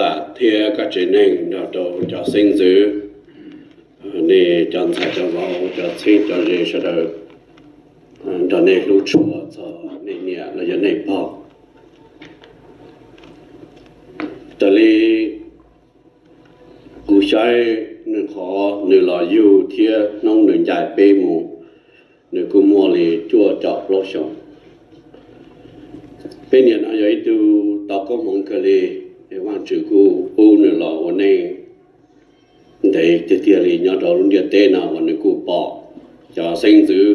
Lam thiab koj tsev neeg nrog rau cov xeeb ntxwv, nej cov ntxhais cov vauv, cov txheeb cov ze sawv daws, nrog nej hlub tshua txog nej niam los yog nej pog. Raws li kuv saib nws qhov nws los yug thiab hnub nws ncaim peb mus, nws kuj muaj li cuaj caum plaub xyoos. Peb niam no yog ib tug tau koob hmoov kawg li, es Vajtswv kuj pub nws los ua neej ntev tiag tiag li nyob rau lub ntiaj teb no uas nws kuj pom cov xeeb ntxwv.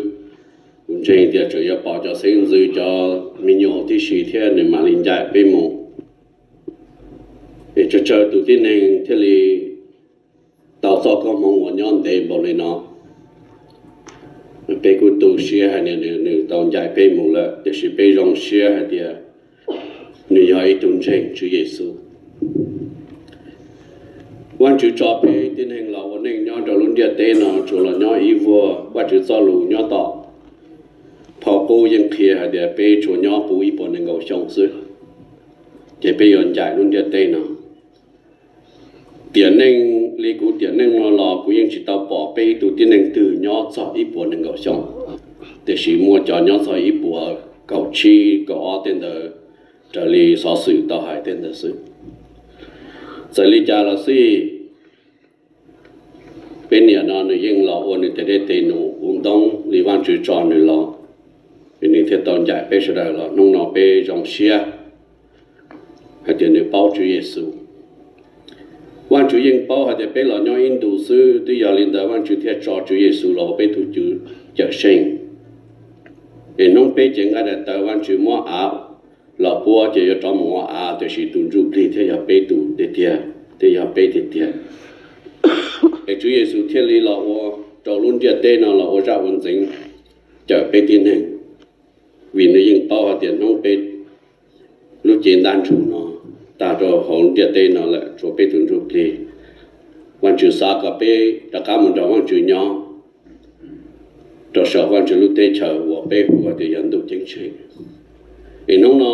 Kuv ntseeg tias tseem yuav pom cov xeeb ntxwv cov me nyuam tib si thiab nws mam li ncaim peb mus. Es tsawg tsawg tus tib neeg thiaj li tau txoj koob hmoov uas nyob ntev npaum li no. Peb kuj tu siab hais tias nws tau ncaim peb mus lawm, tiam sis peb zoo siab hais tias nws yog ib tug ntseeg Tswv Yexus. Vajtswv tso peb tib neeg los ua neej nyob rau lub ntiaj teb no tsuas los nyob ib vuag. Vajtswv txoj lus nyob tom phau qub yeej qhia hais tias peb tsuas nyob puv ib puas nees nkaum xyoo xwb, ces peb yuav ncaim lub ntiaj teb no. Tiam neej li kuv tiam neej no los kuv yeej tsis tau pom peb ib tug tib neeg twg nyob txog ib puas nees nkaum xyoo, tiam sis muaj cov nyob txog ib puas kaum tsib kaum ob tej ntawd, raws li xov xwm tau hais tej ntawd xwb. Txawm li cas los xij, peb niam no nws yeej los ua nws tes dej tes num ua ntoob li Vajtswv tso nws los, es nws thiaj tau ncaim peb sawv daws los hnub no peb zoo siab hais tias nws paub Tswv Yexus. Vajtswv yeej paub hais tias peb los nyob ib ntus xwb, twb yog li ntawd Vajtswv thiaj tso Tswv Yexus los ua peb tus cwj cawm seej. Es hnub peb cev nqaij daim tawv Vajtswv muab av los puab ces yuav rov mus ua av, tiam sis tus ntsuj plig thiaj yog peb tus tiag tiag, thiaj yog peb tiag tiag. Es Tswv Yexus thiaj li los ua rau lub ntiaj teb no los ua zaj ua ntxeev cawm peb tib neeg, vim nws yeej paub hais tias hnub peb lub cev ntaj ntsug no tag rau hauv ntiaj teb no lawm tshuav peb tus ntsuj plig. Vajtswv xav kom peb rov qab mus nrog Vajtswv nyob rau saum Vajtswv lub teb chaws uas peb hu tias yog ntuj ceeb tsheej. Es hnub no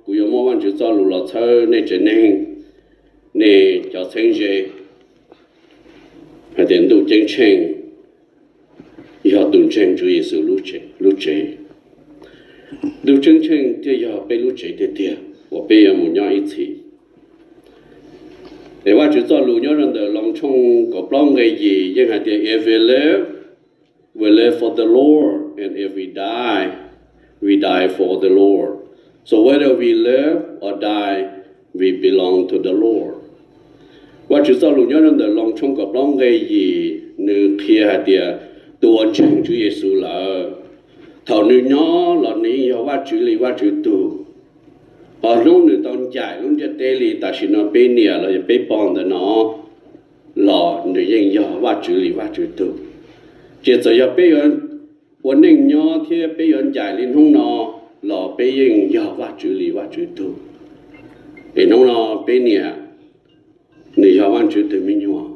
kuv yuav muab Vajtswv txoj lus los txhawb nej tsev neeg, nej cov txheeb ze, hais tias ntuj ceeb tsheej yog tus ntseeg Tswv Yexus lub tsev. Ntuj ceeb tsheej thiaj yog peb lub tsev tiag tiag uas peb yuav mus nyob ib txhis. Es Vajtswv txoj lus nyob rau ntawm Loos tshooj kaum plaub nqe yim yeej hais tias, If we live, we live for the Lord, and if we die, we die for the Lord. So whether we live or die, we belong to the Lord. Vajtswv txoj lus nyob rau ntawm Loos tshooj kaum plaub nqe yim nws qhia hais tias tus uas ntseeg Tswv Yexus lawm, thaum nws nyob los nws yeej yog Vajtswv li Vajtswv tug. Hos hnub nws tau ncaim lub ntiaj teb li tam sim no peb niam los yog peb pog ntawm no los nws yeej yog Vajtswv li Vajtswv tug. Ces txawm yog peb yuav ua neej nyob thiab peb yuav ncaim li hnub no los peb yeej yog Vajtswv li Vajtswv tug. Es hnub no peb niam nws yog Vajtswv tus me nyuam,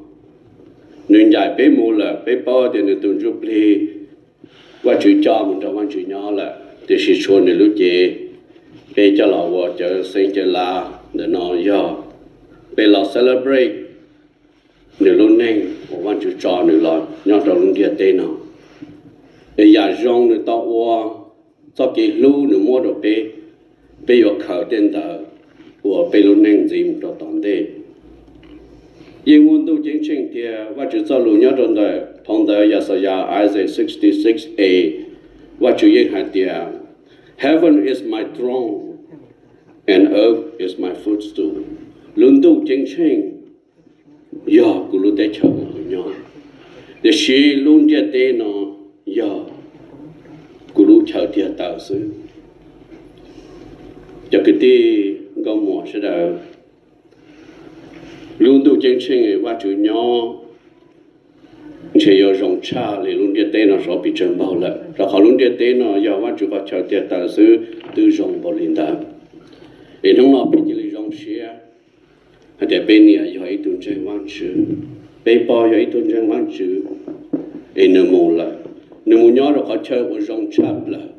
nws ncaim peb mus lawm, peb paub tias nws tus ntsuj plig Vajtswv coj mus nrog Vajtswv nyob lawm, tiam sis tshuav nws lub cev peb coj los ua cawv xeeb cawv lav ntawm no yog peb los celebrate nws lub neej uas Vajtswv tso nws los nyob rau lub ntiaj teb no. Es yam zoo nws tau ua, txoj kev hlub nws muab rau peb, peb yuav khaws tej ntawd ua peb lub neej ntxiv mus rau tom ntej. Yeej muaj ntuj ceeb tsheej tiag. Vajtswv txoj lus nyob rau ntawm phau ntawv Yaxayas, Isaiah sixty-six A, Vajtswv yeej hais tias, Heaven is my throne, and earth is my footstool. Lub ntuj ceeb tsheej yog kuv lub teb chaws uas kuv nyob, tiam sis lub ntiaj teb no yog kuv lub chaw tiag taw xwb. Cov kwv tij nkauj muam sawv daws, lub ntuj ceeb tsheej Vajtswv nyob ntshe yuav zoo tshaj li lub ntiaj teb no sov pes tsawg npaug lawm, rau qhov lub ntiaj teb no yog Vajtswv qhov chaw tiag taw xwb twb zoo npaum li ntawd. Es hnub no peb cia li zoo siab hais tias peb niam yog ib tug ntseeg Vajtswv, peb pog yog ib tug ntseeg Vajtswv, es nws mus lawm, nws mus nyob rau qhov chaw uas zoo tshaj plaws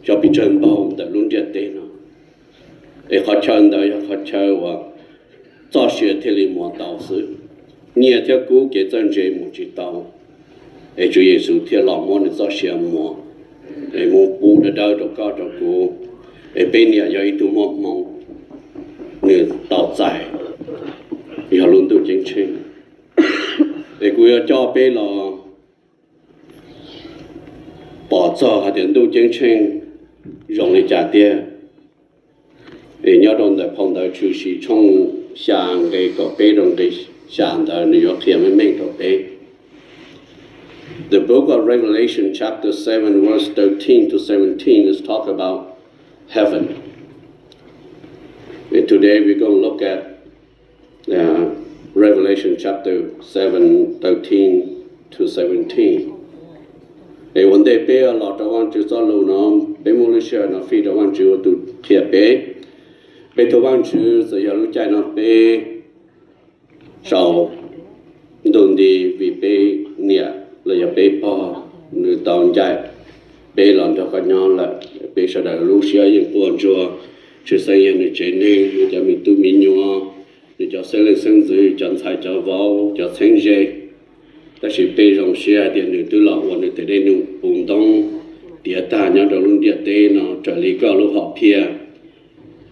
sov pes tsawg npaug ntawm lub ntiaj teb no. Es qhov chaw ntawd yog qhov chaw uas txoj sia thiaj li muas tau xwb. Nyiaj thiab kub kev txawj ntse mus tsis tau, es Tswv Yexus thiaj los muab nws txoj sia muas, es mus pub dawb dawb rau koj rau kuv, es peb niam yog ib tug muaj hmoo, nws tau txais yog lub ntuj ceeb tsheej. Es kuv yuav coj peb los pom txog hais tias ntuj ceeb tsheej zoo li cas tiag. Es nyob rau ntawm phau ntawv Tshwm Sim tshooj xya nqe kaum peb rau nqe xya ntawd nws yuav qhia meej meej rau peb. The book of Revelation, chapter seven, verse thirteen to seventeen, is talk about heaven. And today we're going to look at uh, Revelation chapter seven, thirteen to seventeen. Es ua ntej peb los rau Vajtswv txoj lus no, peb muab lub sij hawm no fij rau Vajtswv ua tus qhia peb. Peb thov Vajtswv txawm yog lub caij no peb sau ntuj nti vim peb niam los yog peb pog nws tau ncaim peb los nrog koj nyob lawm. Peb sawv daws lub siab yeej quaj ntsuag, tshwj xeeb yog nws tsev neeg, nws cov me tub me nyuam, nws cov xeeb leej xeeb ntxwv, cov ntxhais cov vauv, cov txheeb ze. Tab sis peb zoo siab hais tias nws twb los ua nws tes dej num puv ntoob tiav tag nyob rau lub ntiaj teb no raws li koj lub hom phiaj.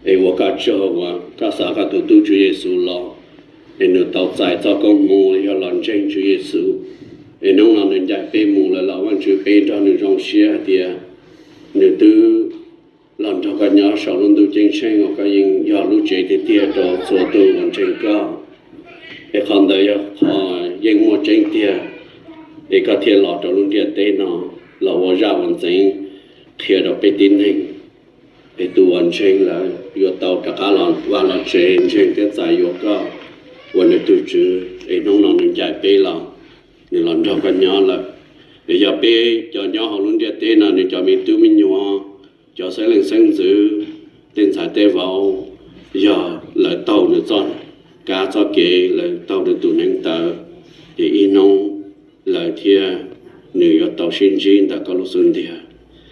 Es ua koj tsaug uas koj xa koj tus tub Tswv Yexus los, es nws tau txais txoj koob hmoov yog los ntseeg Tswv Yexus. Es hnub no nws ncaim peb mus lawm los Vajtswv, peb nrog nws zoo siab hais tias nws twb los nrog koj nyob saum lub ntuj ceeb tsheej uas koj yeej yog lub tsev tiag tiag rau txhua tus uas ntseeg koj. Es qhov ntawd yog qhov yeej muaj tseeb tiag, es koj thiaj los rau lub ntiaj teb no los ua zaj ua ntxeev qhia rau peb tib neeg. Es tus uas ntseeg lawm yuav tau rov qab los vaj los tsev ntseeg thiab txais yuav koj ua nws tus Tswv. Es hnub no nws ncaim peb los, nws los nrog koj nyob lawm. Es yog peb cov nyob hauv lub ntiaj teb no nws cov me tub me nyuam, cov xeeb leej xeeb ntxwv, tej ntxhais tej vauv, yog lawv taug nws txoj kab txoj kev, lawv taug nws tus hneev ntawd, ces ib hnub lawv thiab nws yuav tau sib ntsib ntawm koj lub xub ntiag.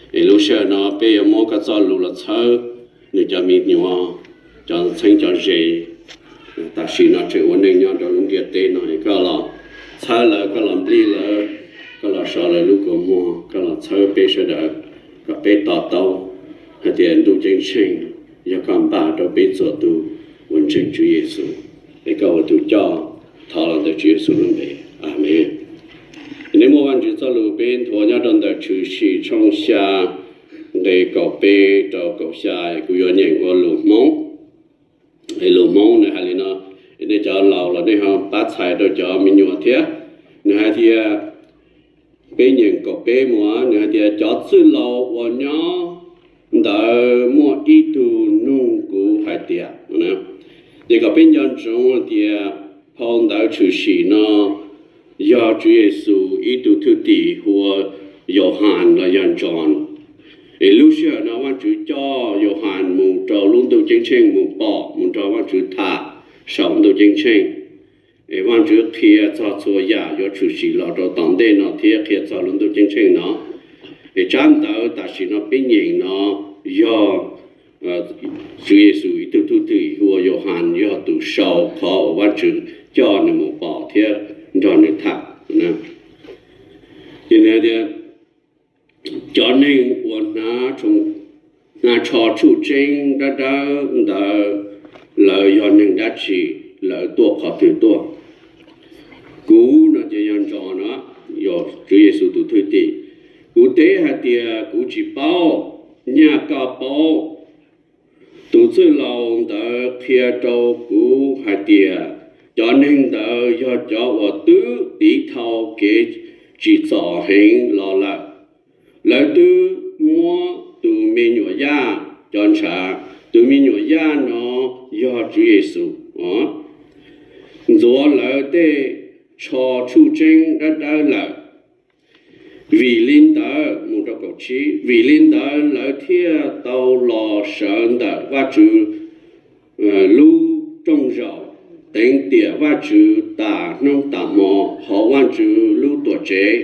Es lub sij hawm no peb yuav muab koj txoj lus los txhawb nws cov me nyuam, cov txheeb cov ze. Tam sim no tseem ua neej nyob rau lub ntiaj teb no, koj los txhawb lawv, koj los nplij lawv, koj los so lawv lub kua muag, koj los txhawb peb sawv daws kom peb to taub hais tias ntuj ceeb tsheej yog koj npaj rau peb txhua tus uas ntseeg Tswv Yexus. Es koj ua tus coj, thov los ntawm Tswv Yexus lub npe, amees. Nej muaj Vajtswv txoj lus peb nthuav nyob rau ntawm Tshwm Sim tshooj xya nqe kaum peb rau kaum xya, kuv yuav nyeem ua lus Hmoob. Lus Hmoob nws hais li no, nej cov laus los nej ho pab txhais rau cov me nyuam thiab. Nws hais tias, peb nyeem kaum peb mus, nws hais tias cov txwj laus uas nyob ntawd muaj ib tug nug kuv hais tias, ces kom peb nco ntsoov tias phau ntawv Tshwm Sim no yog Tswv Yexus ib tug thwj tim hu ua Yauhas los yog John. Es lub sij hawm no Vajtswv coj Yauhas mus rau lub ntuj ceeb tsheej mus pom, mus nrog Vajtswv tham saum ntuj ceeb tsheej. Es Vajtswv qhia txog txhua yam yuav tshwm sim los rau tom ntej no thiab qhia txog lub ntuj ceeb tsheej no. Es tsab ntawv tam sim no peb nyeem no yog Tswv Yexus ib tug thwj tim hu ua Yauhas yog tus sau qhov uas Vajtswv coj nws mus pom thiab nrog nws tham. Ces nws tias, cov neeg uas hnav tsho tshuj tseeb dawb dawb ntawd, lawv yog neeg dab tsi? Lawv tuaj qhov twg tuaj? Kuv no ces yog Ntsos no, yog Tswv Yexus tus thwj tim. Kuv teb hais tias kuv tsis paub, nyaj koj paub. Tus txwj laus ntawd qhia rau kuv hais tias cov neeg ntawd yog cov uas twb tiv thau kev tsim txom heev los lawm. Lawv twb muab tus me nyuam yaj, cov ntshav, tus me nyuam yaj no yog Tswv Yexus, ntxuav lawv tej tsho tshuj tseeb dawb dawb lawm. Vim li ntawd, mus rau kaum tsib, vim li ntawd lawv thiaj tau los sawv ntawm Vajtswv lub rooj zaum, teev tiam Vajtswv tas hnub tas hmo hauv Vajtswv lub tuam tsev.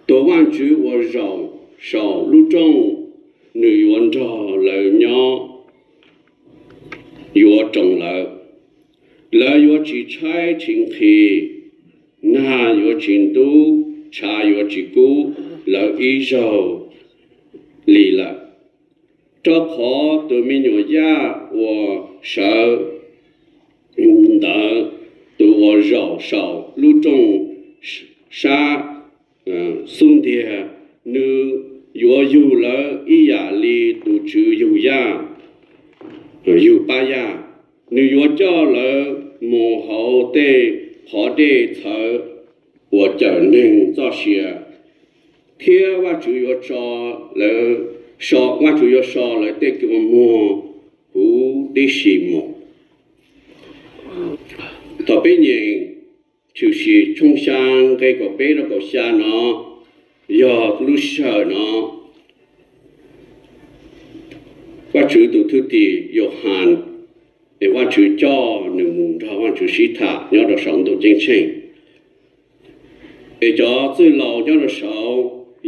Tus Vajtswv uas zaum saum lub rooj, nws yuav nrog lawv nyob, yuav roos lawv. Lawv yuav tsis tshaib tsis nqhis, nag yuav tsis ntub, tshav yuav tsis kub lawv ib zaug li lawm, rau qhov tus me nyuam yaj uas sawv ntawd, tus uas zaum saum lub rooj sab xub ntiag, nws yuav yug lawv ib yam li tus tswv yug yaj, yug pab yaj. Nws yuav coj lawv mus hauv tej qhov dej txhawv uas cawm neeg txoj sia, thiab Vajtswv yuav tso, Vajtswv yuav so lawv tej kua muag huv tib si mus. Thaum peb nyeem Tshwm Sim tshooj xya nqe kaum peb rau kaum xya no, yog lub sij hawm no Vajtswv tus thwj tim Yauhas, es Vajtswv coj nws mus nrog Vajtswv sib tham nyob rau saum ntuj ceeb tsheej. Es cov txwj laus nyob rau saud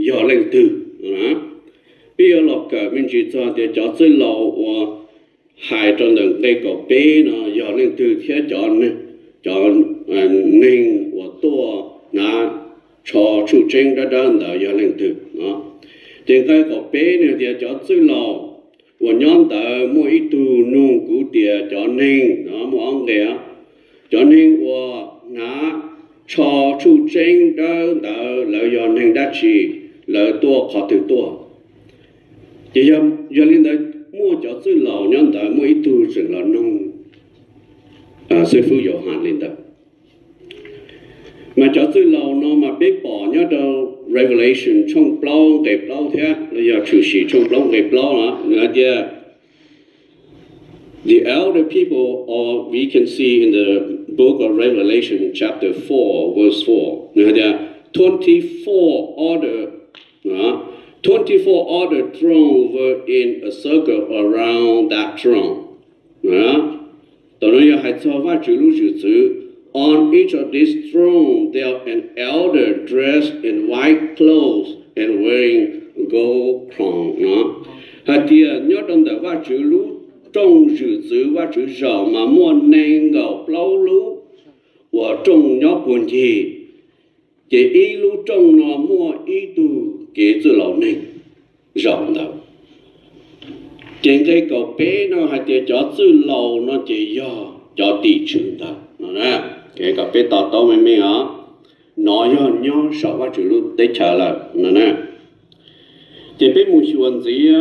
yog leej twg? Peb yuav los kawm me ntsis txog tias cov txwj laus uas hais rau ntawm nqe kaum peb no yog leej twg thiab cov neeg uas tuaj hnav tsho tsuj tseeb dawb dawb ntawd yog leej twg. Ces nqe kaum peb nws tias cov txwj laus uas nyob ntawd muaj ib tug nug kuv tias cov neeg, muaj ob nqe, cov neeg uas hnav tsho tsuj tseeb dawb ntawd lawv yog neeg dab tsi, lawv tuaj qhov twg tuaj? Ces yog li ntawd muaj cov txwj laus nyob ntawd muaj ib tug tseem los nug xib fwb Yauhas li ntawd. Mas cov txwj laus no mas peb pom nyob rau Revelation tshooj plaub nqe plaub thiab los yog Tshwm Sim tshooj plaub nqe plaub no nws hais tias, the elder people, or we can see in the book of Revelation chapter four verse four, nws hais tias twenty-four other, twenty-four other thrones were in a circle around that throne. Tam no yog hais txog Vajtswv lub zwm txwv. On each of these thrones there an elder dressed in white clothes and wearing gold crown no. Hais tias nyob rau ntawm Vajtswv lub rooj zwm txwv Vajtswv zaum mas muaj nees nkaum plaub lub uas rooj nyob puag ncig, ces ib lub rooj no muaj ib tug kev txwj laus neeg zaum ntawd. Ces nqe kaum peb no hais tias cov txwj laus no ces yog cov tim tswv ntawd no. Kaum peb to taub me me os, no yog nyob saum Vajtswv lub teb chaws lawm no. Ces peb mus xyuas ntxiv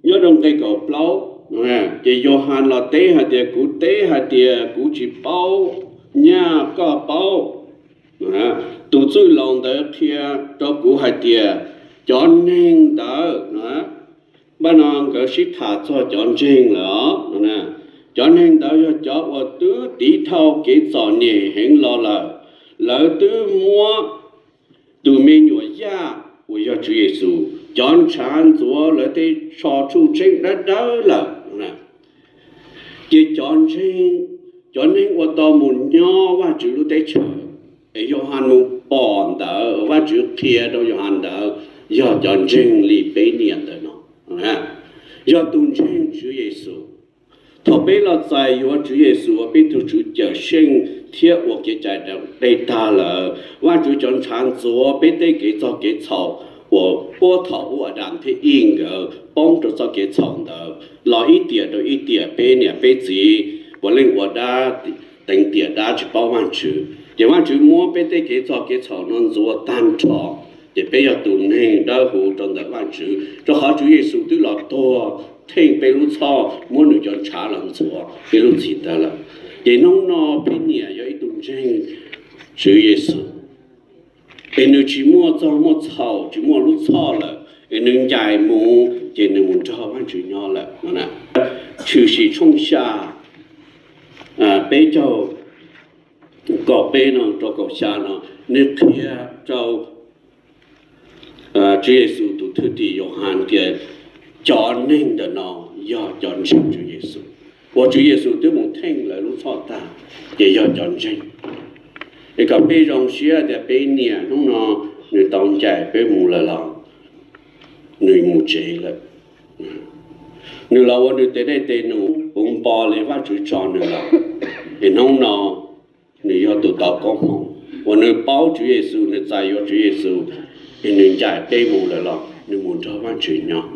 nyob rau nqe kaum plaub, ces Yauhas los teb hais tias kuv teb hais tias kuv tsis paub nyaj koj paub. Tus txwj laus ntawd qhia rau kuv hais tias cov neeg ntawd, npaj no nkawd sib tham txog cov ntseeg lawm os. Cov neeg ntawd yog cov uas twb tiv thauj kev txom nyem heev los lawm, lawv twb muab tus me nyuam yaj uas yog Tswv Yexus cov ntshav ntxuav lawv tej tsho tsuj tseeb dawb dawb lawm. Ces cov ntseeg, cov neeg uas tau mus nyob Vajtswv lub teb chaws, es Yauhas mus pom ntawd, Vajtswv qhia rau Yauhas ntawd, yog cov ntseeg li peb niam ntawd no, yog tus ntseeg Tswv Yexus. Thaum peb los txais yuav Tswv Yexus ua peb tug Tswv Cawmseej thiab ua kev cai raus dej tag lawm, Vajtswv cov ntshav ntxuav peb tej kev txog kev txhaum uas puag thaum ub Adas thiab Iv nkawd poob rau txoj kev txhaum ntawd los ib tiam rau ib tiam peb niam peb txiv puav leej ua dab, teev tiam dab tsis paub Vajtswv. Ces Vajtswv muab peb tej kev txog kev txhaum no ntxuav tag nrho, ces peb yog tus neeg dawb huv rau ntawm Vajtswv, rau qhov Tswv Yexus twb los tuag theej peb lub txhoj, muab nws cov ntshav los ntxuav peb lub txim ntawd lawm. Ces hnub no peb niam yog ib tug ntseeg Tswv Yexus, es nws tsis muaj txog muaj txhaum, tsis muaj lub txhoj lawm, es nws ncaim mus ces nws mus nrog Vajtswv nyob lawm. Tshwm Sim tshooj xya, peb caug kaum peb no rau kaum xya no, nws qhia rau Tswv Yexus tus thwj tim Yauhas tias cov neeg ntawm no yog cov ntseeg Tswv Yexus, uas Tswv Yexus twb mus theej lawv lub txhoj tag, ces yog cov ntseeg. Es kom peb zoo siab tias peb niam hnub no nws tau ncaim peb mus lawm los nws mus tsev lawm. Nws los ua nws tes dej tes num puv npo li Vajtswv tso nws los. Es hnub no nws yog tus tau koob hmoov uas nws paub Tswv Yexus, nws txais yuav Tswv Yexus, es nws ncaim peb mus lawm los nws mus nrog Vajtswv nyob.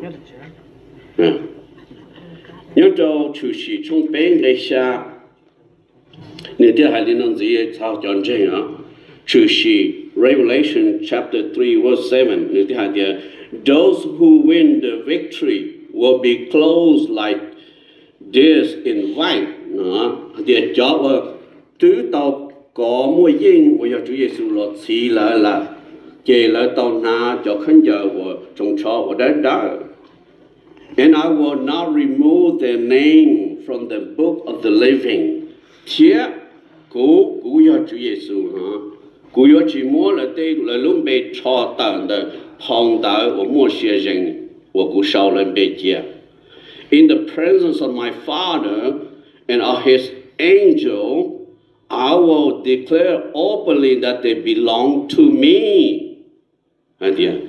Nyob rau Tshwm Sim tshooj peb nqe xya, nws thiaj hais li no ntxiv txog cov ntseeg os. Tshwm Sim, Revelation chapter three verse seven, nws thiaj hais tias, "Those who win the victory will be clothed like this in white." Hais tias cov uas twb tau kov muaj yeej uas yog Tswv Yexus los txhiv lawv lawm, ces lawv tau hnav cov khaub ncaws uas tsoos tsho uas dawb dawb. And I will not remove their name from the book of the living. Thiab kuv, kuv yog Tswv Yexus, kuv yuav tsis muab lawv tej, lawv lub npe rho tawm ntawm phau ntawv uas muaj sia ze es uas kuv sau lawv npe cia. In the presence of my Father and of his angel, I will declare openly that they belong to me. Hais tias,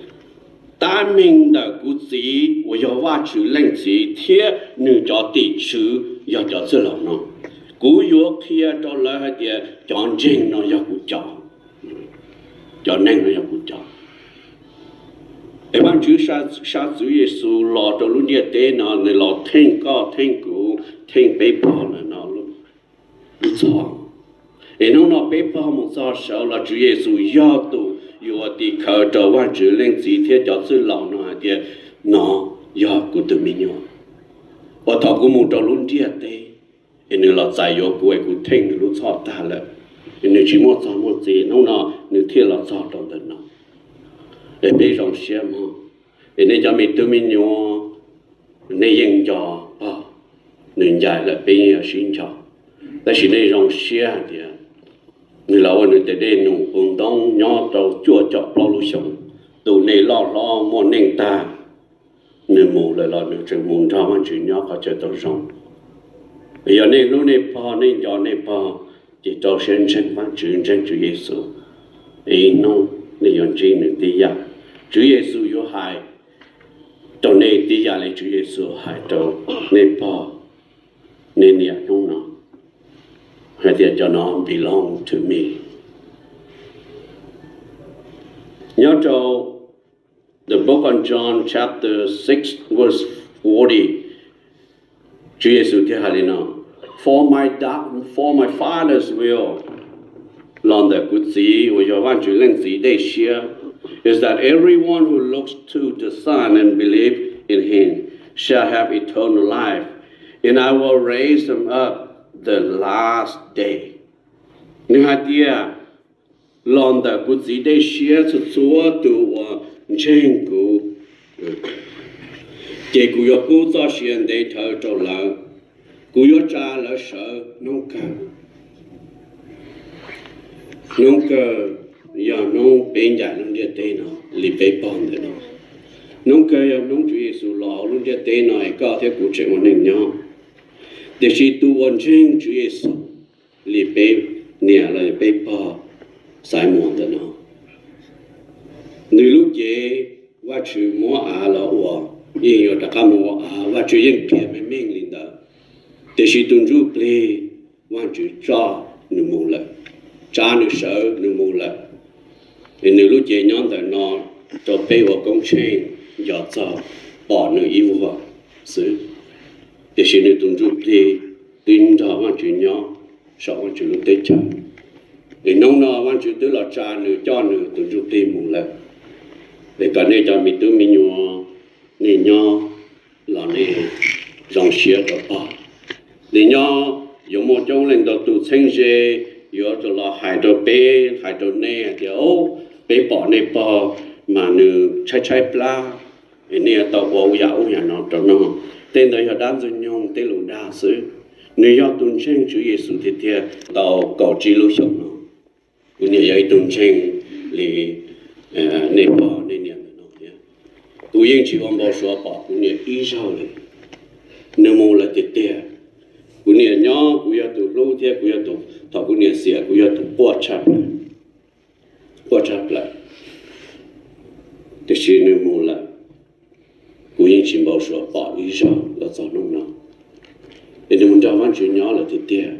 tab meeg ntawm kuv Txiv uas yog Vajtswv Leej Txiv thiab nws cov tim tswv yog cov txwj laus no, kuv yuav qhia rau lawv hais tias cov ntseeg no yog kuv cov, cov neeg no yog kuv cov. Es Vajtswv xa Tswv Yexus los rau lub ntiaj teb no, nws los theej koj, theej kuv, theej peb pog ntawm no lub txhoj. Es hnub no peb pog mus txog saud los Tswv Yexus yog tus yuav ua tim khawv rau Vajtswv Leej Txiv thiab cov txwj laus no hais tias, no yog kuv tus me nyuam uas thaum kuv mus rau lub ntiaj teb, es nws los txais yuav kuv es kuv theej nws lub txhoj tag lawm, es nws tsis muaj txog muaj txiv, hnub no nws thiaj los txog rau ntawm no. Es peb zoo siab mog, es nej cov me tub me nyuam, nej yeej nco pog, nws ncaim lawm peb yeej yuav sib nco. Tab sis nej zoo siab hais tias nws los ua nws tes dej num ua ntoob nyob rau cuaj caum plaub lub xyoos, tus nej loj hlob muaj neej tag, nws mus lawm los nws tseem mus nrog Vajtswv nyob qhov chaw tau zoo. Yog nej hlub nej pog, nej nco nej pog, ces rau siab ntseeg Vajtswv, ntseeg Tswv Yexus, es ib hnub nej yuav ntsib nws tib yam. Tswv Yexus yuav hais rau nej tib yam li Tswv Yexus hais rau nej pog nej niam hnub no, hais tias cov no belong to me. Nyob rau the book of John chapter six verse forty, Tswv Yexus thiaj hais li no, For my da-, for my Father's will, los ntawm kuv Txiv uas yog Vajtswv Leej Txiv dej siab, is that everyone who looks to the Son and believe in him shall have eternal life, and I will raise him up the last day. Nws hais tias, los ntawm kuv Txiv dej siab txhua txhua tus uas ntseeg kuv, ces kuv yuav pub txoj sia ntev dhawv rau lawv, kuv yuav tsa lawv sawv hnub kawg. Hnub kawg yog hnub peb ncaim lub ntiaj teb no li peb pog ntawm no. Hnub kawg yog hnub Tswv Yexus los hauv lub ntiaj teb no es koj thiab kuv tseem ua neej nyob. Tiam sis tus uas ntseeg Tswv Yexus li peb niam los peb pog Xaimuas ntawm no, nws lub cev Vajtswv muab av los ua, yeej yuav rov qab mus ua av, Vajtswv yeej qhia meej meej li ntawd. Tiam sis tus ntsuj plig Vajtswv tso nws mus lawm, tsa nws sawv nws mus lawm. Es nws lub cev nyob ntawm no rau peb ua koob tsheej nco txog pom nws ib vuag xwb. Tiam sis nws tus ntsuj plig twb nrog Vajtswv nyob saum Vajtswv lub teb chaws. Es hnub no Vajtswv twb los tsa nws coj nws tus ntsuj plig mus lawm. Es kom nej cov me tub me nyuam, nej nyob los nej zoo siab rau pog. Nej nyob yuav muaj coob leej ntau tus txheeb ze yuav los hais rau peb, hais rau nej hais tias, o, peb pom nej pog mas nws tshaib tshaib plab, es nej tau ua ub yam ub yam no rau no. Tej ntawd yog dab ntxwg nyoog tej lus dag xwb. Nws yog tus ntseeg Tswv Yexus tiag tiag tau kaum tsib lub xyoos no. Kuv niam yog ib tug ntseeg li nej pog nej niam ntawm no thiab. Kuv yeej tsis ua npau suav pom kuv niam ib zaug li. Nws mus lawm tiag tiag. Kuv niam nyob kuv yog tus hlub thiab kuv yog tus, thaum kuv niam xiam kuv yog tus quaj tshaj plaws, quaj tshaj plaws. Tiam sis nws mus lawm, kuv yeej tsis npau suav pom ib zaug los txog hnub no. Es nws mus nrog Vajtswv nyob lawm tiag tiag.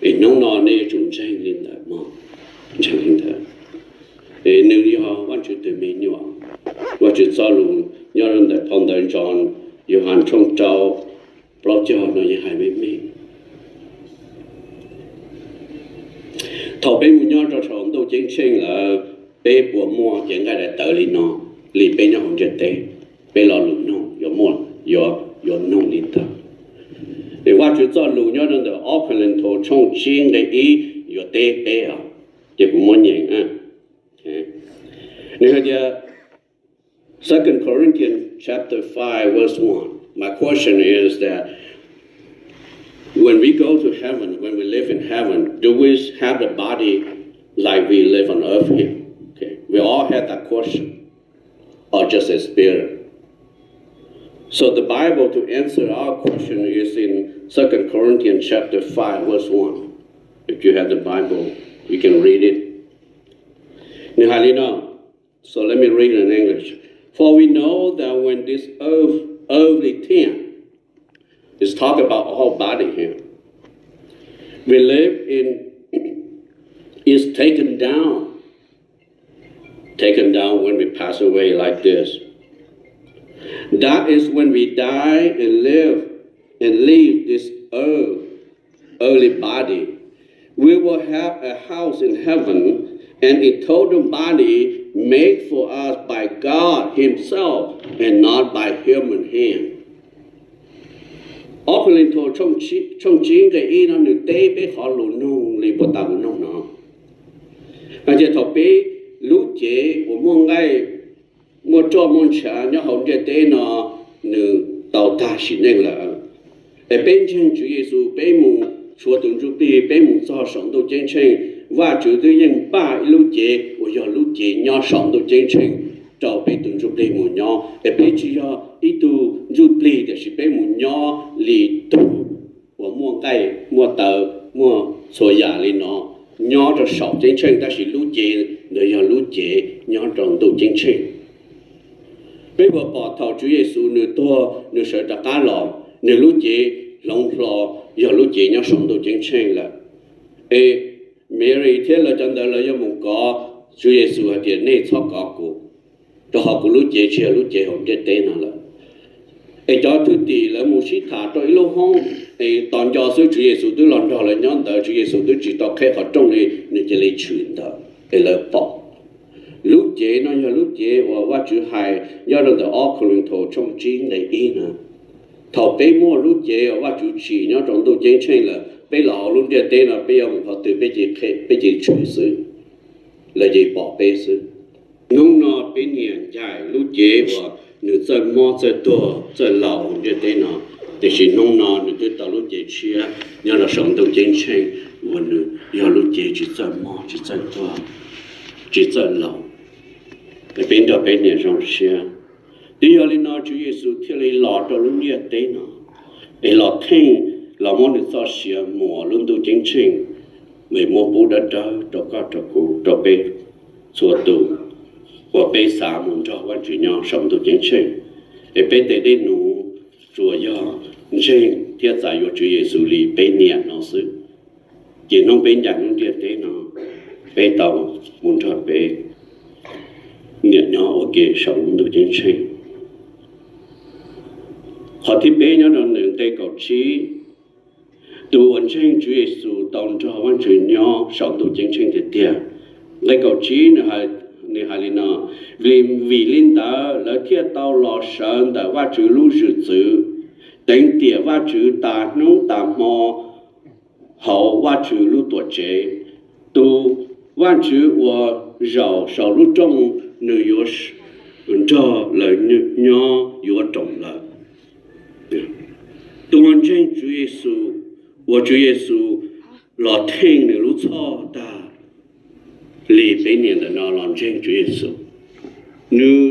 Es hnub no nej yuav tsum ntseeg li ntawd mog, ntseeg li ntawd. Es nws yog Vajtswv tus me nyuam. Vajtswv txoj lus nyob rau ntawm phau ntawv John, Yauhas tshooj rau plaub caug no yeej hais meej meej. Thaum peb mus nyob rau saum ntuj ceeb tsheej lawm, peb puas muaj cev nqaij daim tawv li no li peb nyob hauv ntiaj teb? Peb lo lus nug yuav muaj, yuav, yuav nug li ntawd. Es Vajtswv txoj lus nyob rau ntawm ob Korinto tshooj tsib nqe ib yuav teb peb os, ces kuv muab nyeem. Nws hais tias, Second Corinthians chapter five, verse one. My question is that when we go to heaven, when we live in heaven, do we have the body like we live on earth here? Okay. We all have that question. Or just a spirit? So the Bible to answer our question is in Second Corinthians chapter five, verse one. If you have the Bible, you can read it. Nws hais li no, so let me read in English. For we know that when this earth, earthly tent, it's talk about our body here, we live in, is taken down, taken down when we pass away like this. That is when we die and live and leave this earth, earthly body. We will have a house in heaven, an eternal body made for us by God Himself and not by human hand. Ob Korinto tshooj tsib nqe ib no nws teb peb qhov lus nug li puag ta kuv nug no. Hais tias thaum peb lub cev uas muaj nqaij, muaj roj muaj ntshav nyob hauv ntiaj teb no nws tau tag sim neej lawm, es peb ntseeg Tswv Yexus, peb mus tshuav tus ntsuj plig, peb mus txog saum ntuj ceeb tsheej, Vajtswv twb yeej npaj ib lub cev uas yog lub cev nyob saum ntuj ceeb tsheej rau peb tus ntsuj plig mus nyob, es peb tsis yog ib tug ntsuj plig, tiam sis peb mus nyob li tug uas muaj nqaij muaj taw, muaj txhua yam li no nyob rau saum ceeb tsheej, tab sis lub cev ntawd yog lub cev nyob rau ntuj ceeb tsheej. Peb puas pom thaum Tswv Yexus nws tuag nws sawv rov qab los, nws lub cev hloov hlo yog lub cev nyob saum ntuj ceeb tsheej lawm? Es Mary thiab lawv cov ntawd lawv yuav mus kov Tswv Yexus hais tias, nej txhob kov kuv, rau qhov kuv lub cev tsis yog lub cev hauv ntiaj teb no lawm. Es cov thwj tim lawv mus sib tham rau ib lub hoob, es tos nco xwb Tswv Yexus twb los nrog lawv nyob ntawd, Tswv Yexus twb tsis tau qheb qhov rooj li, nws cia li tshwm ntawd es lawv pom. Lub cev no yog lub cev uas Vajtswv hais nyob rau ntawm ob Korinto tshooj tsib nqe ib na. Thaum peb muaj lub cev uas Vajtswv tsim nyob rau ntuj ceeb tsheej lawm, peb los hauv lub ntiaj teb no peb yuav mus qhov twg peb cia li tshwm xwb, lawv cia li pom peb xwb. Hnub no peb niam ncaim lub cev uas nws txawj mob txawj tuag txawj laus hauv ntiaj teb no, tiam sis hnub no nws twb tau lub cev tshiab nyob rau saum ntuj ceeb tsheej uas nws yog lub cev tsis txawj mob tsis txawj tuag tsis txawj laus, es peb nrog peb niam zoo siab. Twb yog li no Tswv Yexus thiaj li los rau lub ntiaj teb no, es los theej, los muab nws txoj sia muas lub ntuj ceeb tsheej, es muab pub dawb dawb rau koj rau kuv rau peb txhua tus uas peb xav mus nrog Vajtswv nyob saum ntuj ceeb tsheej. Es peb tej dej num tsuas yog ntseeg thiab txais yuav Tswv Yexus li peb niam no xwb, ces hnub peb ncaim lub ntiaj teb no, peb tau mus nrog peb niam nyob ua ke saum lub ntuj ceeb tsheej. Qhov thib peb nyob rau ntawm nqe kaum tsib, tus uas ntseeg Tswv Yexus tau nrog Vajtswv nyob saum ntuj ceeb tsheej tiag tiag. Nqe kaum tsib nws hais li no, vim, vim li ntawd lawv thiaj tau los sawv ntawm Vajtswv lub zwm txwv, teev tiam Vajtswv tas hnub tas hmo hauv Vajtswv lub tuam tsev. Tus Vajtswv uas zaum saum lub rooj, nws yuav nrog lawv nyob yuav roos lawv. Tus uas ntseeg Tswv Yexus, uas Tswv Yexus los theej nws lub txhoj tag li peb niam ntawm no los ntseeg Tswv Yexus, nws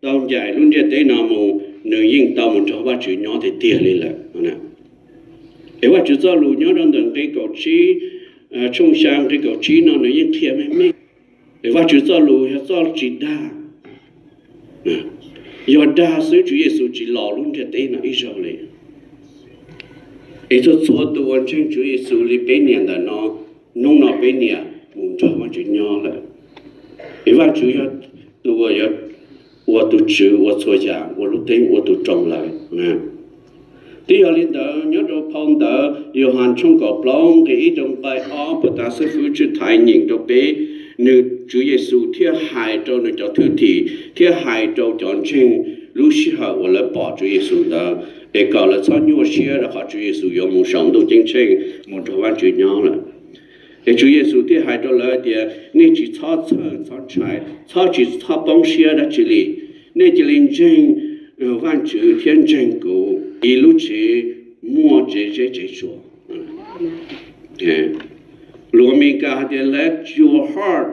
tau ncaim lub ntiaj teb no mus, nws yeej tau mus nrog Vajtswv nyob tiag tiag li lawm. Es Vajtswv txoj lus nyob rau ntawm nqe kaum tsib, tshooj xya nqe kaum tsib no nws yeej qhia meej meej. Es Vajtswv txoj lus yog txoj tsis dag, yog dag xwb Tswv Yexus tsis los lub ntiaj teb no ib zaug li. Es txhua txhua tus uas ntseeg Tswv Yexus li peb niam ntawm no, hnub no peb niam mus nrog Vajtswv nyob lawm. Es Vajtswv yog tus uas yuav ua tus tswv ua txhua yam, ua lub teeb ua tus roos lawm. Twb yog li ntawd, nyob rau phau ntawv Yauhas tshooj kaum plaub nqe ib rau nqe ob puag ta xib fwb Tswj Thaiv nyeem rau peb, nws Tswv Yexus thiaj hais rau nws cov thwj tim thiab hais rau cov ntseeg lub sij hawm uas lawv pom Tswv Yexus ntawd, es kom lawv txhob nyuaj siab rau qhov Tswv Yexus yuav mus saum ntuj ceeb tsheej mus nrog Vajtswv nyob lawm. Es Tswv Yexus thiaj hais rau lawv tias, nej tsis txhob txhawj txhob ntshai, txhob tsis txhob poob siab dab tsi li. Nej cia li ntseeg Vajtswv thiab ntseeg kuv. Ib lub tsev muaj tsev zeb tsev tsua. Lus Amelikas hais tias, let your heart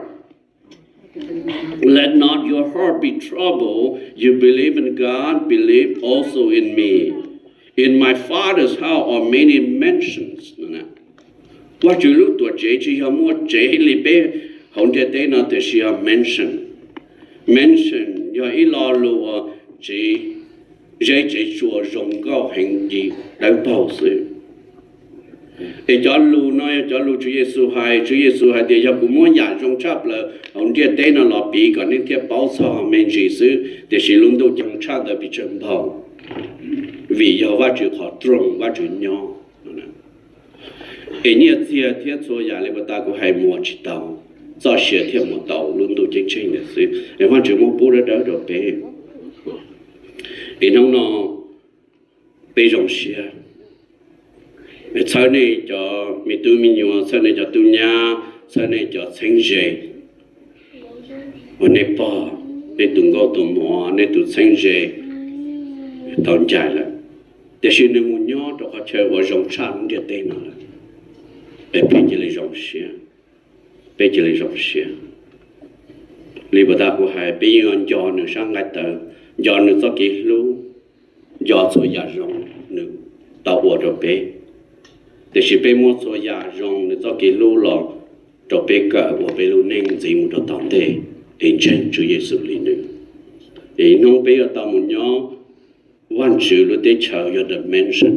Let not your heart be troubled. You believe in God, believe also in me. In my Father's house are many mansions. Vajtswv lub tuam tsev tsis yog muaj tsev li peb hauv ntiaj teb no, tiam sis yog mansion. Mansion yog ib lo lus uas tsev zeb tsev tsua zoo nkauj heev li, dawb paug xwb. Es cov lus no yog cov lus Tswv Yexus hais. Tswv Yexus hais tias, yog kuv muab yam zoo tshaj plaws hauv ntiaj teb no los piv kom nej thiaj paub txog me ntsis xwb, tiam sis lub ntuj ceeb tsheej tshaj ntawd pes tsawg npaug, vim yog Vajtswv qhov rooj, Vajtswv nyob. Es nyiaj txiag thiab txhua yam li puag ta kuv hais mus tsis tau, txoj sia thiaj mus tau lub ntuj ceeb tsheej ntawd xwb. Es Vajtswv muab pub dawb dawb rau peb. Es hnub no peb zoo siab, txhawb nej cov me tub me nyuam, txhawb nej cov tub nyab, txhawb nej cov txheeb ze uas nej pog, nej tus nkauj tus muam, nej tus txheeb ze tau ncaim lawm, tiam sis nws mus nyob rau qhov chaw uas zoo tshaj lub ntiaj teb no lawm. Es peb cia li zoo siab, peb cia li zoo siab. Li puag ta kuv hais, peb yeej yuav nco nws sab nqaij tawv, nco nws txoj kev hlub, nco txhua yam zoo nws tau ua rau peb. Tiam sis peb muab txhua yam zoo nws txoj kev hlub los rau peb kawm ua peb lub neej ntxiv mus rau tom ntej, es ntseeg Tswv Yexus li nws. Es hnub peb yuav tau mus nyob Vajtswv lub teb chaws yog the mansion.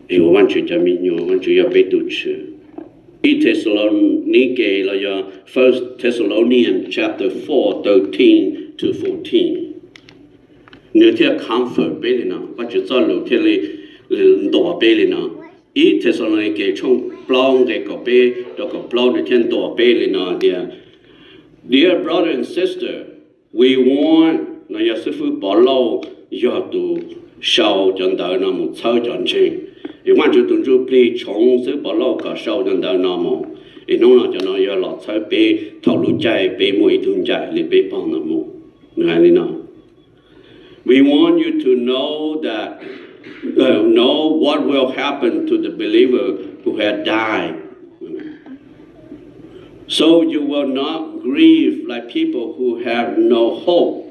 Es ua Vajtswv cov me nyuam, Vajtswv yog peb tus Tswv. Ib Thexalaunikes los yog First Thessalonians chapter four, thirteen to fourteen, nws thiaj comfort peb li no, Vajtswv txoj lus thiaj li ntuas peb li no. Ib Thexalaunikes tshooj plaub nqe kaum peb rau kaum plaub nws thiaj ntuas peb li no tias, Dear brother and sister, we want, no yog xib fwb Pov Lauj yog tus sau cov ntawv no mus txhawb cov ntseeg. Es Vajtswv tus ntsuj plig tshoov xib fwb Pov Lauj kom sau cov ntawv no mus. Es hnub no cov no yog los txhawb peb thaum lub caij peb muaj ib tug ncaim li peb pog no mus. Nws hais li no, We want you to know that, uh, know what will happen to the believer who had died. So you will not grieve like people who have no hope.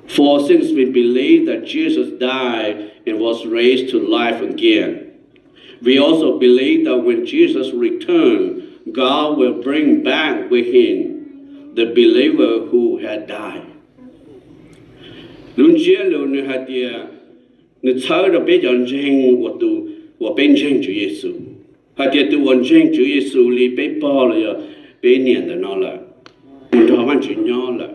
For since we believe that Jesus died and was raised to life again, we also believe that when Jesus returns, God will bring back with him the believer who had died. Lub ntsiab lus nws hais tias, nws txhawb rau peb cov ntseeg uas tus, uas peb ntseeg Tswv Yexus, hais tias tus uas ntseeg Tswv Yexus li peb pog los yog peb niam ntawm no lawm, mus nrog Vajtswv nyob lawm.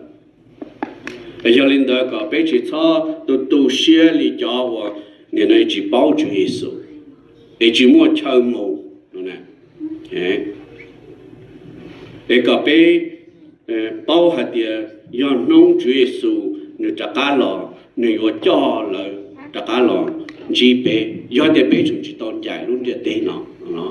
Yog li ntawd kom peb tsis txhob tu tu siab li cov uas nim no tsis paub Tswv Yexus, es tsis muaj chaw mus. Es kom peb paub hais tias yog hnub Tswv Yexus nws rov qab los, nws yuav coj lawv rov qab los ntsib peb, yog tias peb tseem tsis tau ncaim lub ntiaj teb no. Rau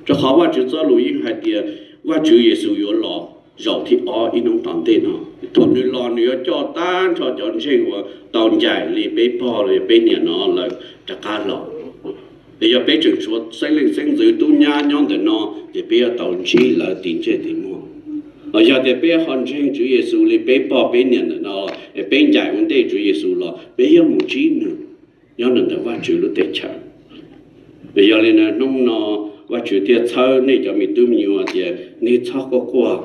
qhov Vajtswv txoj lus yeej hais tias Vajtswv Yexus yuav los zaum thib ob ib hnub tom ntej no. Thaum nws los nws yuav coj tag nrho cov ntseeg uas tau ncaim li peb pog los yog peb niam no lawm rov qab los. Es yog peb tseem tshuav xeeb leej xeeb ntxwv tub nyab nyob ntawm no, ces peb yuav tau ntsib lawv tim ntsej tim muag. Los yog tias peb ho ntseeg Tswv Yexus li peb pog peb niam ntawm no, es peb ncaim ua ntej Tswv Yexus los peb yuav mus ntsib nws nyob ntawm Vajtswv lub teb chaws. Yog li ntawd hnub no Vajtswv thiaj txhawb nej cov me tub me nyuam tias nej txhob quaj quaj.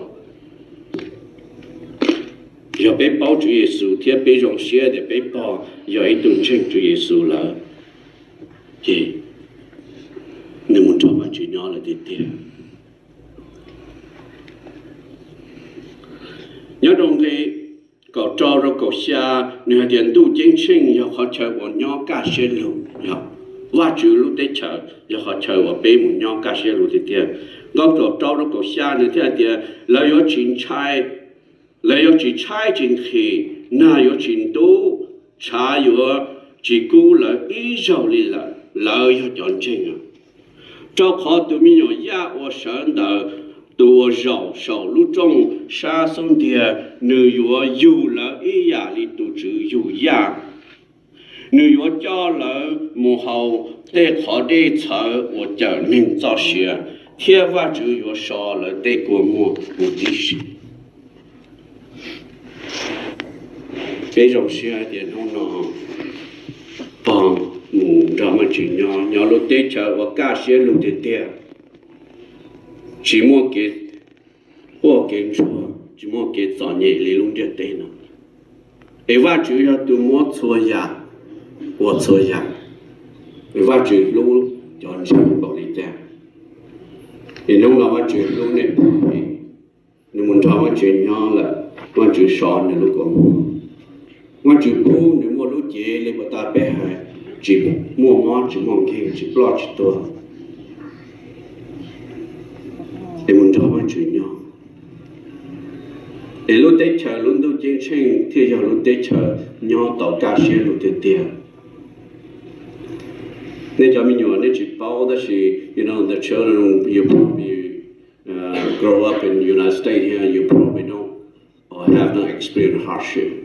Yog peb paub Tswv Yexus thiab peb zoo siab tias peb pog yog ib tug ntseeg Tswv Yexus lawm, ces nws mus nrog Vajtswv nyob lawm tiag tiag. Nyob rau nqe kaum rau rau kaum xya, nws hais tias ntuj ceeb tsheej yog qhov chaw uas nyob kaj siab lug, yog Vajtswv lub teb chaws yog qhov chaw uas peb mus nyob kaj siab lug tiag tiag. Nqe kaum rau rau kaum xya nws thiaj hais tias lawv yuav tsis ntshai, lawv yuav tsis tshaib tsis nqhis, nag yuav tsis ntub, tshav yuav tsis kub lawv ib zaug li lawm, lawv yog cov ntseeg. Rau qhov tus me nyuam yaj uas sawv ntawm tus uas zaum saum lub rooj sab xub ntiag, nws yuav yug lawv ib yam li tus tswv yug yaj. Nws yuav coj lawv mus haus tej qhov dej txhawv uas cawm neeg txoj sia, thiab Vajtswv yuav so lawv tej kua muag huv tib si. Peb zoo siab tias hnub no pog mus nrog Vajtswv nyob, nyob lub teb chaws uas kaj siab lug tiag tiag, tsis muaj kev quaj kev ntsuag, tsis muaj kev txom nyem li lub ntiaj teb no. Es Vajtswv yog tus muab txhua yam, ua txhua yam. Es Vajtswv hlub cov ntseeg npaum li cas? Es hnub no Vajtswv hlub nej pog heev, nws mus nrog Vajtswv nyob lawm, Vajtswv so nws lub kua muag. Vajtswv pub nws muaj lub cev li puas tas peb hais, tsis muaj mob tsis muaj nkeeg, tsis ploj tsis tuag, es mus nrog Vajtswv nyob. Es lub teb chaws lub ntuj ceeb tsheej thiaj yog lub teb chaws nyob tau kaj siab lug tiag tiag. Nej cov me nyuam nej tsis paub tab sis you know the children you probably uh, grow up in the United States here, you probably don't or have not experienced hardship.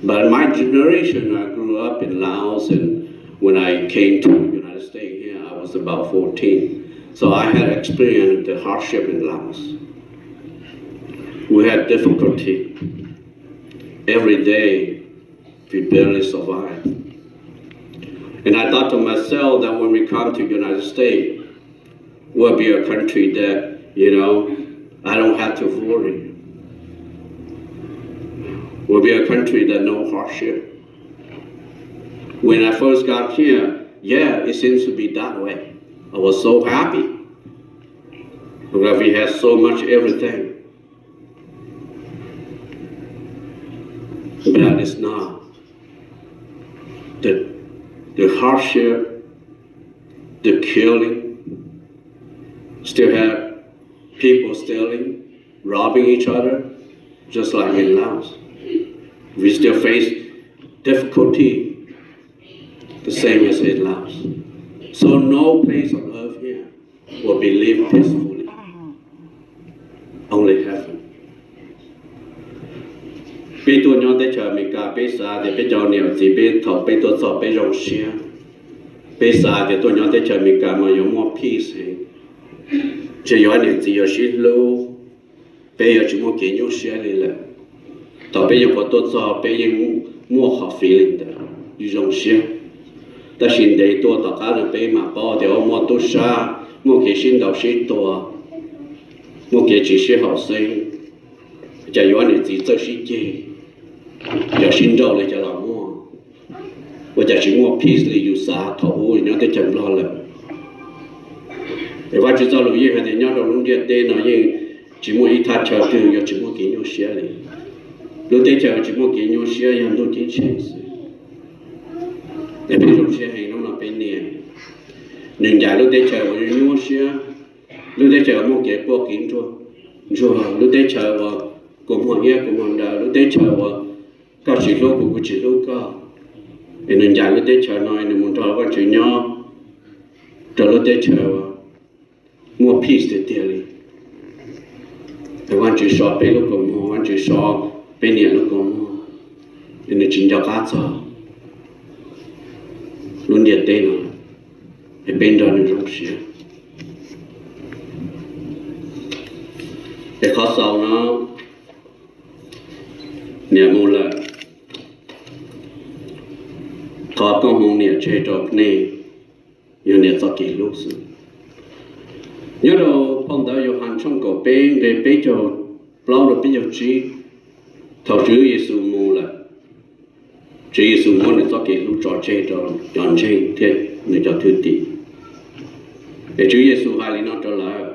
But my generation, I grew up in Laos, and when I came to the United States here, I was about fourteen. So I had experienced the hardship in Laos. We had difficulty every day. We barely survived. And I thought to myself that when we come to the United States, will be a country that, you know, I don't have to worry. Will be a country that no hardship. When I first got here, yeah, it seems to be that way. I was so happy because we had so much everything. But it's not. The, the hardship, the killing, still have people stealing, robbing each other, just like in Laos. We still face difficulty the same as in Laos. So no place on earth here will be lived peacefully. Only heaven. Peb tuaj nyob teb chaws Amelikas peb xav tias peb cov niam txiv peb thaum peb tuaj txog peb zoo siab. Peb xav tias tuaj nyob teb chaws Amelikas mas yuav muaj peace heev, tsis yuav niam txiv yuav sib hlub, peb yuav tsis muaj kev nyuaj siab li lawm. Thaum peb nyuam qhuav tuaj txog peb yeej muaj qhov feeling ntawd, zoo siab. Tab sis ntev tuaj tom qab no peb mam paub tias muaj tub sab, muaj kev sib ntaus sib tua, muaj kev tsis sib haum xeeb, cas yuav niam txiv txawj sib ceg, cov sib nrauj li cas los muaj. Ua cas tsis muaj peace li yus xav thaum ub nyob teb chaws Nplog lawm. Es Vajtswv txoj lus yeej hais tias nyob rau lub ntiaj teb no yeej tsis muaj ib thaj chaw twg yuav tsis muaj kev nyuaj siab li. Lub teb chaws tsis muaj kev nyuaj siab yog ntuj ceeb tsheej xwb. Es peb zoo siab heev hnub no peb niam, nws ncaim lub teb chaws uas nyuaj siab, lub teb chaws uas muaj kev quaj kev ntsuag, lub teb chaws uas kua muag iab kua muag daw, lub teb chaws uas koj tsis hlub kuv, kuv tsis hlub koj. Es nws ncaim lub teb chaws no es nws mus nrog Vajtswv nyob rau lub teb chaws uas muaj peace tiag tiag li. Es Vajtswv so peb lub kua muag, Vajtswv so peb niam lub kua muag, es nws tsis nco qab txog lub ntiaj teb no, es peb nrog nws zoo siab. Es qhov xaus no, niam mus lawm, thov koob hmoov niam tseg rau nej, yog niam txoj kev hlub xwb. Nyob rau phau ntawv Yauhas tshooj kaum peb nqe peb caug plaub rau peb caug tsib, thaum Tswv Yexus mus lawm, Tswv Yexus muab nws txoj kev hlub tso tseg rau cov ntseeg thiab nws cov thwj tim. Es Tswv Yexus hais li no rau lawv: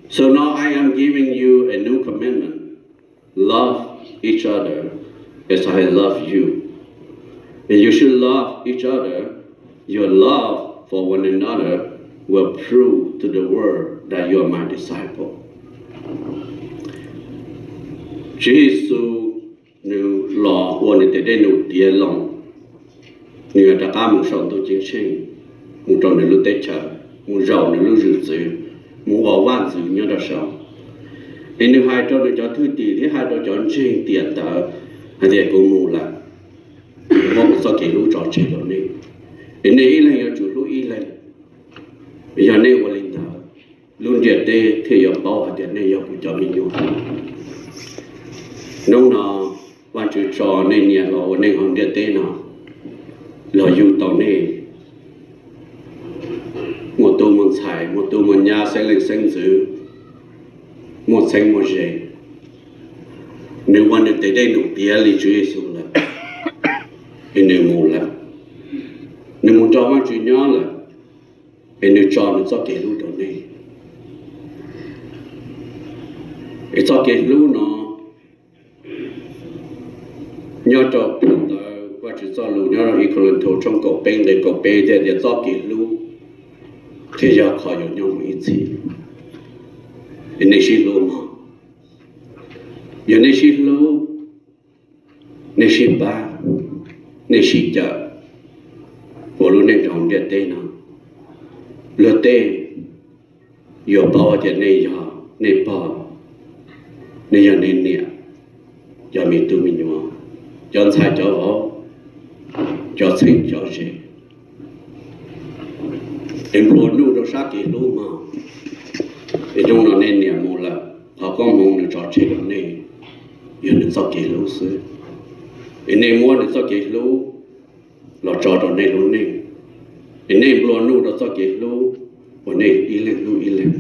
So now I am giving you a new commandment: love each other as I love you. And you should love each other. Your love for one another will prove to the world that you are my disciple. Tswv Yexus nws los ua nws tes dej num tiav loo, nws yuav rov qab mus saum ntuj ceeb tsheej, mus rau nws lub teb chaws, mus zaum nws lub zwm txwv, mus ua vaj ntxwv nyob rau saud. Es nws hais rau nws cov thwj tim thiab hais rau cov ntseeg tiam ntawd hais tias, kuv mus lawm, kuv muab kuv txoj kev hlub tso tseg rau nej, es nej ib leeg yuav tsum hlub ib leeg. Yog nej ua li ntawd, lub ntiaj teb thiaj yuav paub hais tias nej yog kuv cov me nyuam. Hnub no Vajtswv tso nej niam los ua neej hauv ntiaj teb no, los yug tau nej, muaj tub muaj ntxhais, muaj tub muaj nyab, xeeb leej xeeb ntxwv, muaj txheeb muaj ze. Nws ua nws tes dej num tiav li Tswv Yexus lawm, es nws mus lawm, nws mus nrog Vajtswv nyob lawm, es nws tso nws txoj kev hlub rau nej. Es txoj kev hlub no nyob rau phau ntawv Vajtswv txoj lus nyob rau ib Kauleethaus tshooj kaum peb nqe kaum peb thiaj tias txoj kev hlub thiaj yog qhov yuav nyob mus ib txhis. Es nej sib hlub mog, yog nej sib hlub, nej sib pab, nej sib cawm ua lub neej rau hauv ntiaj teb no, luag tej yuav paub tias nej yog nej pog, nej yog nej niam, cov me tub me nyuam, cov ntxhais cov vauv, cov txheeb cov ze. Es nplua nuj rau sab kev hlub mog. Es hnub no nej niam mus lawm, qhov koob hmoov nws tso tseg rau nej yog nws txoj kev hlub xwb. Es nej muab nws txoj kev hlub los tso rau nej lub neej, es nej nplua nuj rau txoj kev hlub uas nej ib leeg hlub ib leeg,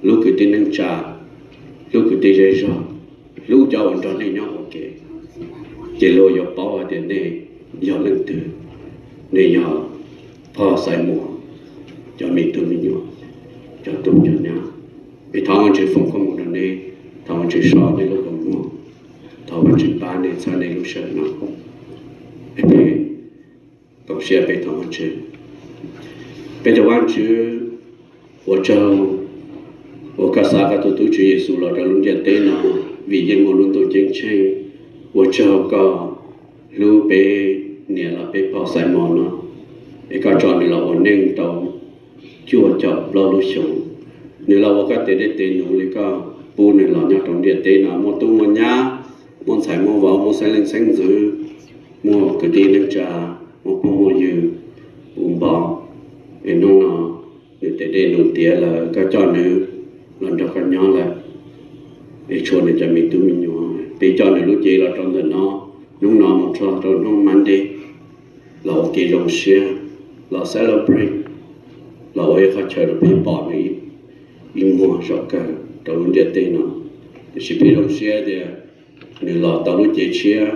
hlub kwv tij neej tsa, hlub kwv tij zej zog, hlub cov uas nrog nej nyob ua ke, ces luag yuav paub hais tias nej yog leej twg. Nej yog pog Xaiv Muas cov me tub me nyuam, cov tub cov nyab. Es thov Vajtswv foom koob hmoov rau nej, thov Vajtswv so nej lub kua muag, thov Vajtswv pab nej txhawb nej lub sij hawm no. Es peb koom siab peb thov Vajtswv. Peb tus Vajtswv, ua tsaug uas koj xa koj tus tub Tswv Yexus los rau lub ntiaj teb no, vim yeej muaj lub ntuj ceeb tsheej. Ua tsaug koj hlub peb niam los peb pog Xaiv Muas no, es koj tso nws los ua neej tau cuaj caum plaub lub xyoos. Nws los ua koj tes dej tes num li koj pub nws los nyob rau ntiaj teb no, muaj tub muaj nyab, muaj ntxhais muaj vauv, muaj xeeb leej xeeb ntxwv, muaj kwv tij neej tsa, muaj phooj muaj ywg puv npo. Es hnub no nws tes dej num tiav lawm, koj coj nws los nrog koj nyob lawm, es tshuav nws cov me tub me nyuam, peb coj nws lub cev los rau ntawm no. Hnub no mus txog rau hnub Monday, los ua kev zoo siab, los celebrate, los ua ib qho chaw rau peb pom nws ib muag zaum kawg rau lub ntiaj teb no. Tiam sis peb zoo siab tias nws los tau lub cev tshiab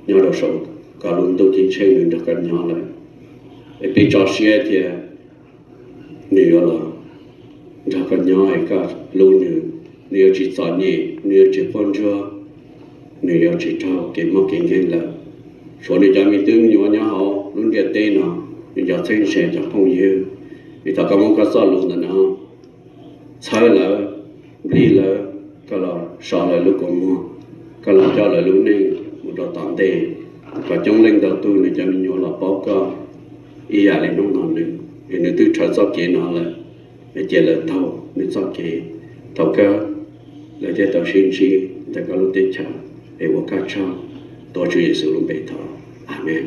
nyob rau saum koj lub ntuj ceeb tsheej, nws nrog koj nyob lawm. Es peb tso siab tias nws yuav los nrog koj nyob es koj hlub nws, nws yuav tsis txom nyem, nws yuav tsis quaj ntsuag, nws yuav tsis raug kev mob kev nkeeg lawm. Tshuav nws cov me tub me nyuam nyob hauv lub ntiaj teb no, nws cov txheeb ze cov phooj ywg, es thov koj muab koj txoj lus ntawm no txhawb lawv, nplij lawv, koj los so lawv lub kua muag, koj los coj lawv lub neej mus rau tom ntej, kom coob leej ntau tug nws cov me nyuam los paub koj ib yam li hnub no nws, es nws twb rhawv txoj kev no lawm, es cia lawv taug nws txoj kev, thaum kawg lawv thiaj tau sib ntsib ntawm koj lub teb chaws, es ua koj tsaug. Tuav Tswv Yexus lub npe thov, Amees.